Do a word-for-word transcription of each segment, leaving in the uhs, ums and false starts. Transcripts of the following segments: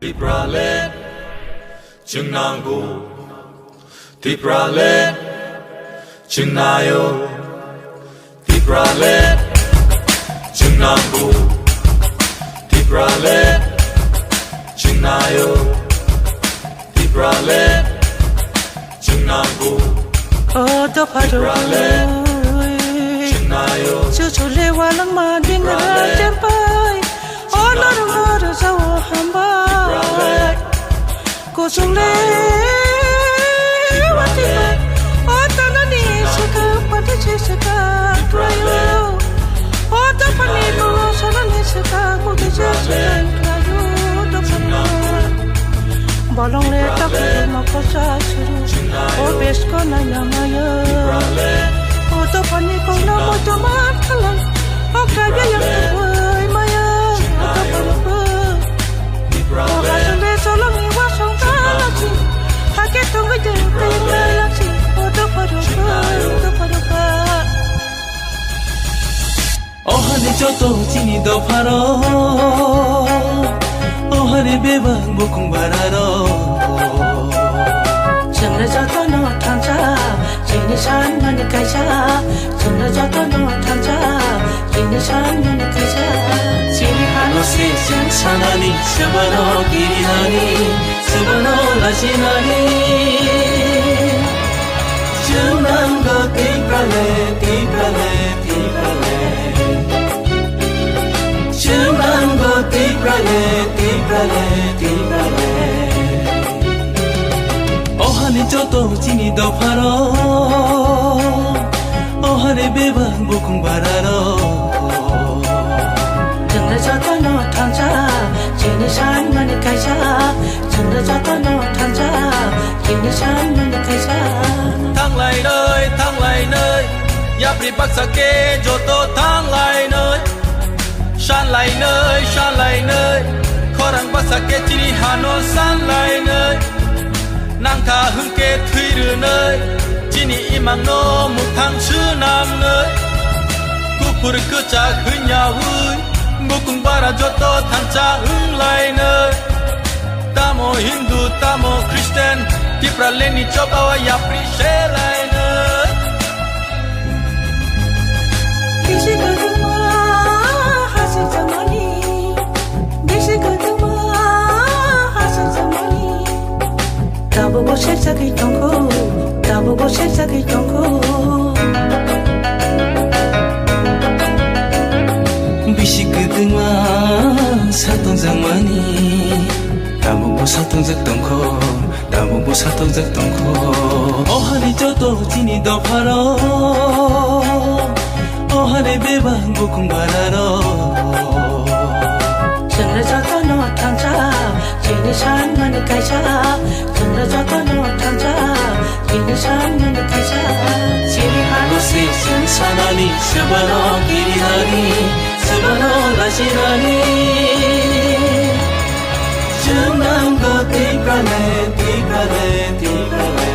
Tipraland, chwng nango. Tipraland, chwng naio. Tipraland, chwng nango. Tipraland, chwng naio. Tipraland, chwng nango. O dopha rok, Tipraland, chwng naio. Chuchule walangma dingra Tipraland, chempai. O norma rojao hambai. Tipraland, kuchung le wati bai. O tanani saka pati se saka krayo. O tapani bolo sanani saka kuti se saka krayo. Tapani bolong le tapu moko sa suru. O besko na yamaya. O tapani kono mo jaman khalai. O kaya yang tapui maya. O tapani Ohani joto chini dopharo, ohani bebak bukung bararo. Chwngno jotono thansa, chini sanmani kaisa. Chwngno jotono thansa, chini sanmani kaisa. Chini hano se chwng sanani, swbano kirinani, swbano lachinani. Chwng nango Tiprale, Tiprale, Tiprale. Chwng nango Tiprale, Tiprale, Tiprale. Ohani joto chini dopharo, ohani bebak bukung bararo. Chwngno jotono thansa, chini sanmani kaisa. Chwngno jotono thansa, chini sanmani kaisa. Thanglainai, thanglainai, yapri baksa khe joto thanglainai. Sanlainai, sanlainai, khorang bwsa khe chini hano sanlainai. Nangkha hwnkhe thwi rwnai, chini imangno mwthang swnamnai. Kuphur kwchak hwnyaui, bukung bara joto thansa wnglainai. Tamo Hindu, tamo Christian, Tipralandni chobao yapri selainai. Bisi kwthwngma hachal chamani, bisi kwthwngma hachal chamani. Tabukbo serjagwi tongkho, tabukbo serjagwi tongkho. Bisi kwthwngma satong jakmani, tabukbo satong jak tongkho. Tabukbo satokjak tongkho. O hani joto chini dopharo, o hani bebak bukung bararo. Chwngno jotono thansa, chini sanmani kaisa. Chwngno jotono thansa, chini sanmani kaisa. Chini hano se chwng sanani, swbano kirinani, swbano lachinani. Chwng nango Tiprale, Tiprale, Tiprale.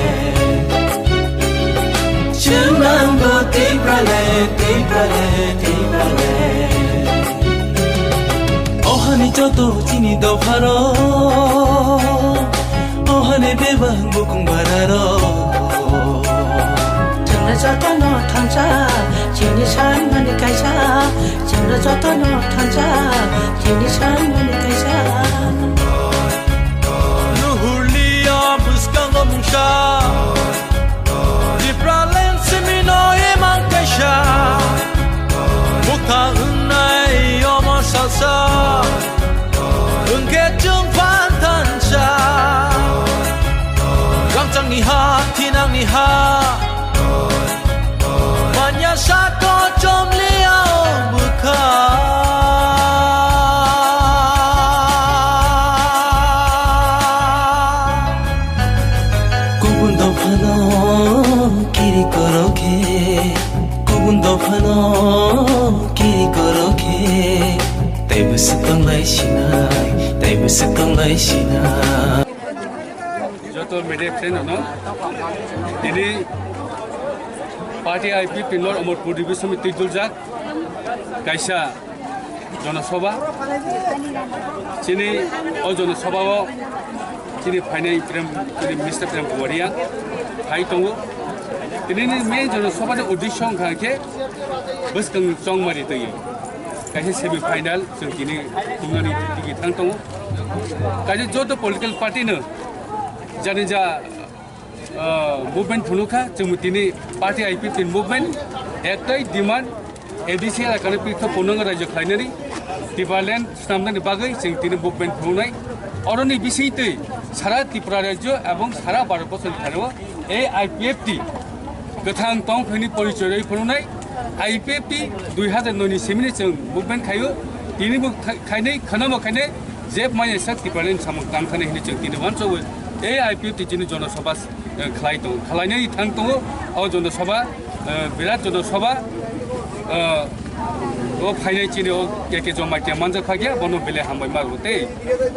Chwng nango Tiprale, Tiprale, Tiprale. O hani joto chini dopharo, o hani bebak bukung bararo. Chwngno jotono thansa, chini sanmani kaisa. Chwngno jotono thansa, chini sanmani kaisa. Nuhurlia bwskango mungsa, Tipraland simino imang kaisa. Bukha wngnai omo salsa, wngkhe chwng phan thansa. Rangchakni ha, thinangni ha, Manya sato chomliao bwkha. Kubun dophano kiri korokhe, kubun dophano kiri korokhe, teibo swkang lai sinai, teibo swkang lai sinai. Joto media friend no, tini party I P P North Amarpur Division ni twijul jak kaisa Jonosabha, chini o jonosabha o chini phainai Prem, chini Minister Prem Kumar Reang phai tongo. Tini ni main jonosabha ni uddesho wngkha khe bwskang chongmari twi kaisa semi final chwng tini thumnani tigi thang tongo. Kaisa joto political party no jani ja ah, movement phunukha, chwng tini party I P F T ni movement, ektai demand, A D C elakani pitha punang rajyo khlainani, Tipraland swnamnani bagwi chwng tini movement phunuknai. Oroni bisingtwi sara Tripura rajyo ebong sara Bharat borsoni thani-o A I P F T kwthang tongthokni porichoi rwi phunuknai. I P F T dui hazar noi ni simini chwng movement khaio, tini bo khai-, khainai, khwnamo khainai, jeb maya sak Tipraland samung tang thani hwnwi chwng tini uansugwi A I P F T chini jonosabha eh, khlai tongo, khlainai thang tongo. O jonosabha, eh, birat jonosabha, eh, o phainai chini o K K Jamatia manjak phakya, bono belai hambai ma rw tei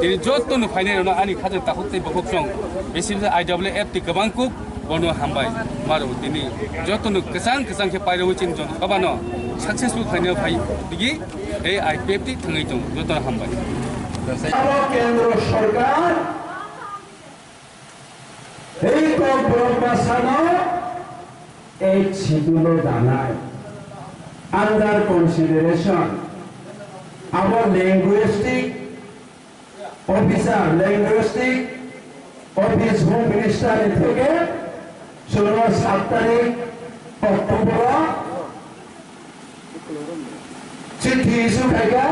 tini joto no phainai rwno ani khajak takhuk tei bokhok chwng, besi besi I W F T kwbang kuk bono hambai ma rw tini joto no kwchang kwchang khe pairwi chini jonosabha no successful khlaina phai digi A I P F T thangwi tongo, joto no hambai. Abo kendro sorkar Ei Kokborok bwsano eighth schedule o danai under consideration. Abo linguistic officer, linguistic office Home Minister ni theke chwngno sat tarik October o chithi issue khaikha,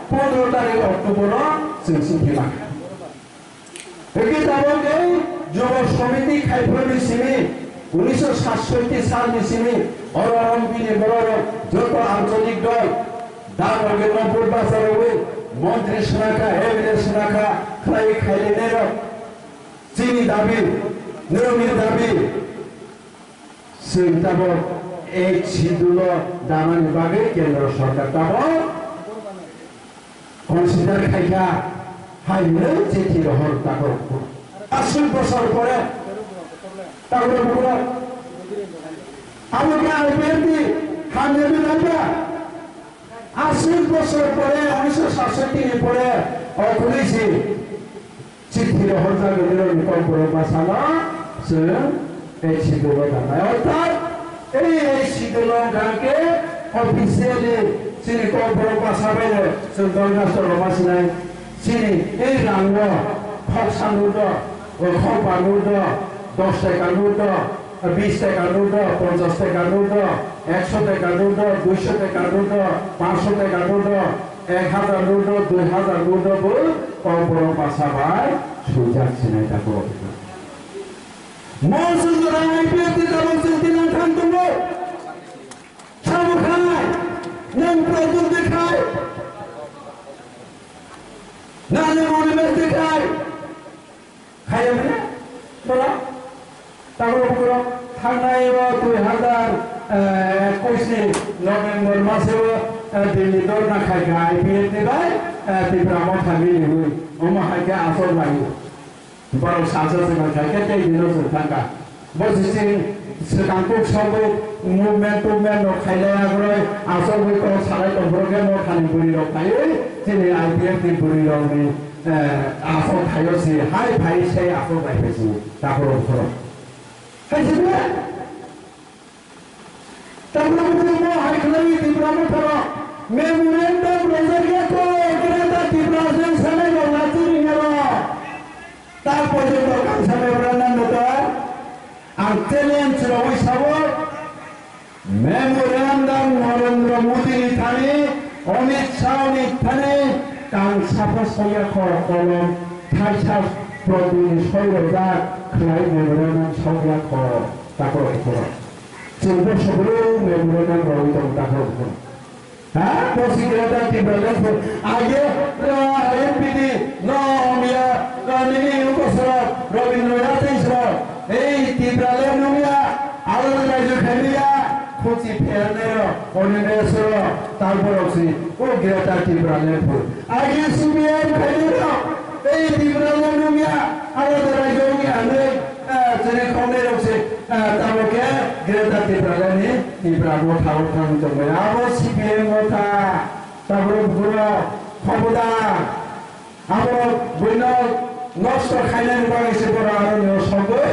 pondro tarik October o chwng chithi mankha. Hwnkhe tabuk ei Jubo Samiti khaiphrwini simi, unisho satsotti salni simi, oro Rompini bororok joto ancholik dol, Dharma Kendra Purba Charogwi, montri swnakha, M L A swnakha, khlai khailinairok, chini dabi, nirokni dabi, Chwng tabuk eighth schedule o danani bagwi kendro sorkar tabuk consider khaikha hai hwnwi chithi rohor tabuk. Aswk bosor pore tabuk bukurok abo khe I P F T ni hamya bini naiba? Aswk bosor pore, unisho satsotti ni pore, o khunui si chithi rohorjak nini rokni kokborok bwsano chwng ei schedule o danai. Orthat ei, ei schedule o wngkha khe officially chini kokborok bwsa bai no chwng dorgasto rwma sinai. Chini ei rango khoksa nurdo, khokba nurdo, dos taka nurdo, bis taka nurdo, ponchas taka nurdo, ekso taka nurdo, duiso taka nurdo, panchso taka nurdo, ek hazar nurdo, dui hazar nurdo bo kokborok bwsa bai swijak sinai ta borok. Mo chwng jora I P F T tabuk chwng tinang thang tongo. Sabo khai, nwng Pradyot de khai, na nwng Animesh de khai. Khaiya mane, tola. Tabuk borok thangnai o dui hazar ekush ni November maso, eh, Delhi dorna khai kha I P F ni bai, eh, Tipra Motha mili hui. Omo hai khe asol lai. Borok salsa se man khai khe tei dino chwng thang kha. Bo se chini swkang kuk sogwi movement movement rok khailai agroi asogwi kok salai tong borok khe Mothani bwrwi rok phaiwi chini I P F ni bwrwi rok ni, eh, asok thaio si hai phai sei asok bai phai si takhoro khoro. Hai se bwle? Tamni bwrwi bo hai khlai Tipra Motha rok memorandum rwjak ya kho, Greater Tipraland sanai rok lachi ringya rok. Tak porjonto kangsa memorandum rwjak. Ang challenge rwui sao, memorandum Narendra Modi ni thani, Amit Shah ni thani, kangsa pho sokya kho, kolom thaisa protini soi rwjak khlai memorandum sokya kho, takhoro khoro. Chwng bo sobrwng memorandum rwui tongo takhoro khoro. Ha? Bo si Greater Tipraland pho. Age, ah, M P T, no, Omiya, no, nini Upasarak, Rabindra Nath Iswar, ei Tipraland nungya, alada rajyo khaimaya, khuchi phernairok, Onimeswar, tarborok si, o Greater Tipraland pho. Age C P M khaimaya, ei Tipraland nungya, alada rajyo wngya, hinwi, ah, chini khongnai rok se, ah, tamo khe Greater Tipraland ni Tipra Motha o thang tongmani. Abo C P M Motha, tabuk buro Buda, abo buino nosto khainani bagwi se borok aroni o sogwi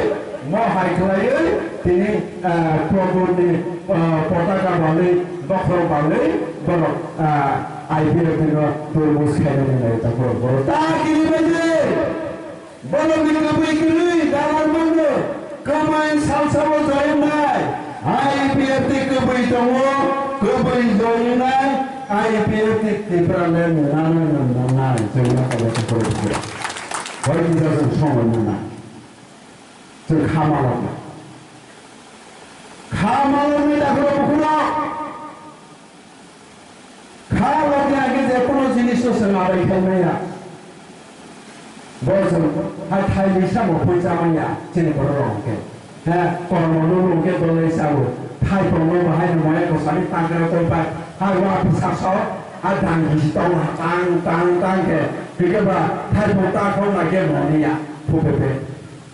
mo hai khlaiwi tini, ah, Prabhuni, ah, potaka balwi, bokhorok balwi borok, ah, I P F T no turmus khainani nai ta borok, borok ta kiri bai de. Borokni kwbwi kwrwi dalal mano, kwbwi salsao joyongnai, I P F T kwbwi tongo, kwbwi joyongnai, I P F T Tipraland nana nana nai, chwngno kabo kabo kabo. Hoi kisa chwng songwi nana. Chwng kha malokna. Kha malokni dakhlo bukhurok. Kha logni age je kono jinis no chwng adai khaimaya. Bo chwng hai thai bisa bo phui chamaya chini borok rok hwnkhe. He, kormo no hwnkhe dolai chao. Thai tongno bo hai no moya ko sani tangra tong pai. Hai wa pisa so, a dang bisi tong ha tang tang tang khe. Bikhe ba thai pho ta khong na khe moniya. Phu pe pe.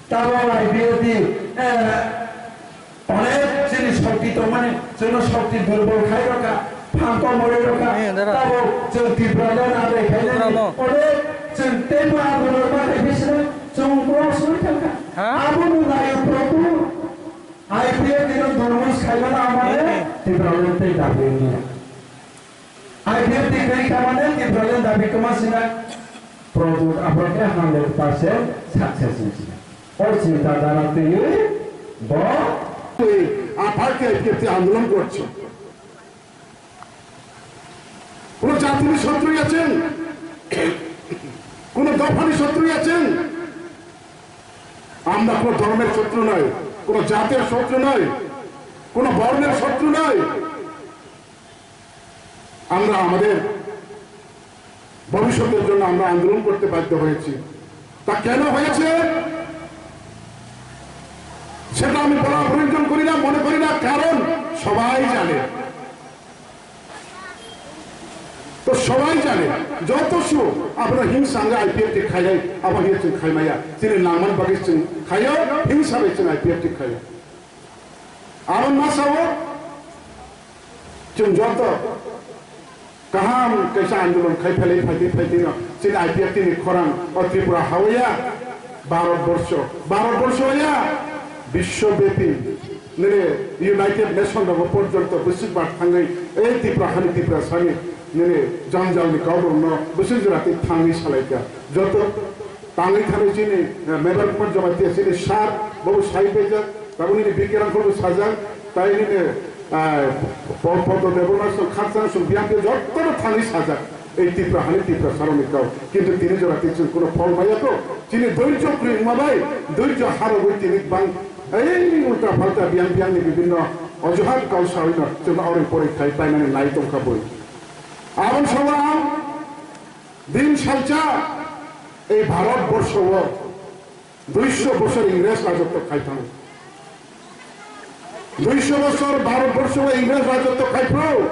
Tabo lai biyo di, eh, Onek chini shokti tongmani, chwngno shokti durbol khai rokha, phan tongmani rokha, eh, dara. Tabo chwng Tipraland adai khainani, dara no. Onek chwng teibo andolon ma khai bisino chwng borok suri thangkha. Ha? Abo no nayo Prabhu, I P F T no durmus khaimano amane, eh, eh. Tipraland tei dabi wngya. I P F T kwrwi kha mane Tipraland dabi kwma sina project aphano khe hundred percent success wng sina. O chinta dhara twiwi bo এই আপাকে আইপিএফটি আন্দোলন করছে। কোনো জাতির শত্রু আছেন, কোনো দফার শত্রু আছেন। আমরা কোনো ধর্মের শত্রু নয়, কোনো জাতের শত্রু নয়, কোনো বর্ণের শত্রু নয়। আমরা আমাদের ভবিষ্যতের জন্য আমরা আন্দোলন করতে বাধ্য হয়েছি। তা কেন হয়েছে সেটা আমি বলার প্রয়োজন করি না, মনে করি না, কারণ সবাই জানে। তো সবাই জানে, যত সু আপনার হিংসাঙ্গে আইপিএফটি খাইলাই, আবার হিংসা খাইমাইয়া, তিনি নামান বাকি খাইও, হিংসা বেচে আইপিএফটি খাইও। Aro ma sao, chwng joto kaham kaisa andolon khai phailai phaidi phaidi no chini I P F T ni khorang o Tripura hawaya Bharat borsho, Bharat borsho ya biswobepi nini United Nation rogo porjonto bwswk bar thangwi ei Tripura hani Tripura sani nini janjal ni kok rok no bwswk jora twi thangwi salaikha joto tangwi thangwi chini, eh, member Kumar Jamatia chini sir bobo sai paijak. Tabuk nini Bikram khorbo sajak, tai nini, ah, po-, Podo Debbarma song khakchang song biyang khe jotono thangwi sajak. Ei Tipra hani Tipra saroni kau. Kintu tini jora tei chwng kuno phol maya kho. Chini doirjo kwrwi wngma bai, doirjo harogwi tini bang, ei ulta phalta biyang biyang ni bibinno ojuhat kau sawi no chwngno oroi poroi khai paimani nai tongkha bui. Aboni sabo ang din salcha ei Bharat borsho o Duisho bosor Ingres rajotto khai thango. Duisho bosor Bharat borsho o Ingres rajotto khai phuru,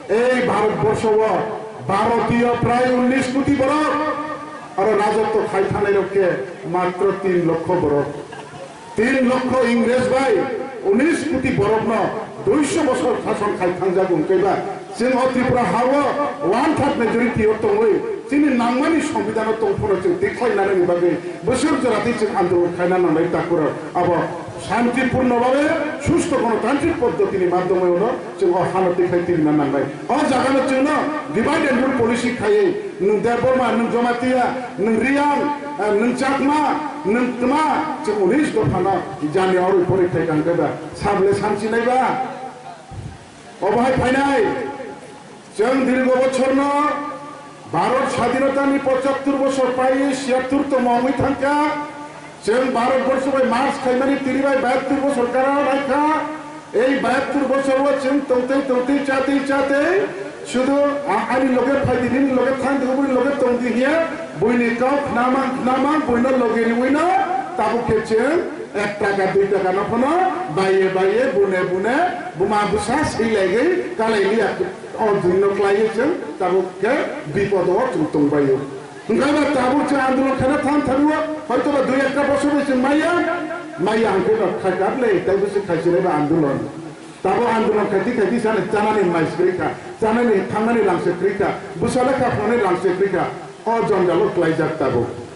ei Bharat borsho o Bharotiyo prai unnish koti borok, aro rajotto khai thangnai rok khe matro tin lokho borok. Tin lokho Ingres bai unnish koti borok no Duisho bosor sason khai thangjak wngkhe ba, chwng o Tripura ha o one third majority o tongwi chini nangmani songbidan o tongphano chwng tikhlai nanani bagwi bwswk jora tei chwng andolon khaina nangnai takhurok. Abo shantipurno babe susto gonotantrik poddotini madhyome uno chwng o hano tikhlai tirina nangnai. O jagano chwngno divide and rule policy khaiwi nwng Debbarma, nwng Jamatia, nwng Riyang, eh, nwng Chakma, nwng Tma, chwng unis dophano jani orwi porwi khai kangkhe ba, sable samchinai ba? Obo hai phainai, chwng dirgo bochorno Bharat sadhinotani pochattor bochor pai siyattor tongma wngwi thangkha. Chwng Bharat borsho bai march khaimani tini bai bayattor bochor kara naikha. Ei bayattor bochor o chwng tongtwi tongtwi chatwi chatwi sudu a-, ani loge phaidi, nini loge thangdi, uboni loge tongdi hiya buini kok khnamang khnamang buino loge riwino tabuk khe chwng ek taka dui taka no phano baiye baiye bune bune buma bwsa swi laigwi kalai liya. O dui no klaiwi chwng tabuk khe bipod o chwng tongbaio. Hwnkhe ba tabuk chwng andolon khaina thang thangwi o hoito ba dui ekta bosor bai chwng maya, maya hwnkhe ba khai kar le tei bwswk khai chwrai ba andolon. Tabuk andolon khaiti khaiti sani chanani mai se kwrwi kha, chanani thangnani rang se kwrwi kha, bwsa lekha phrwngnani rang se kwrwi kha, o jonjalo kwlaijak tabuk.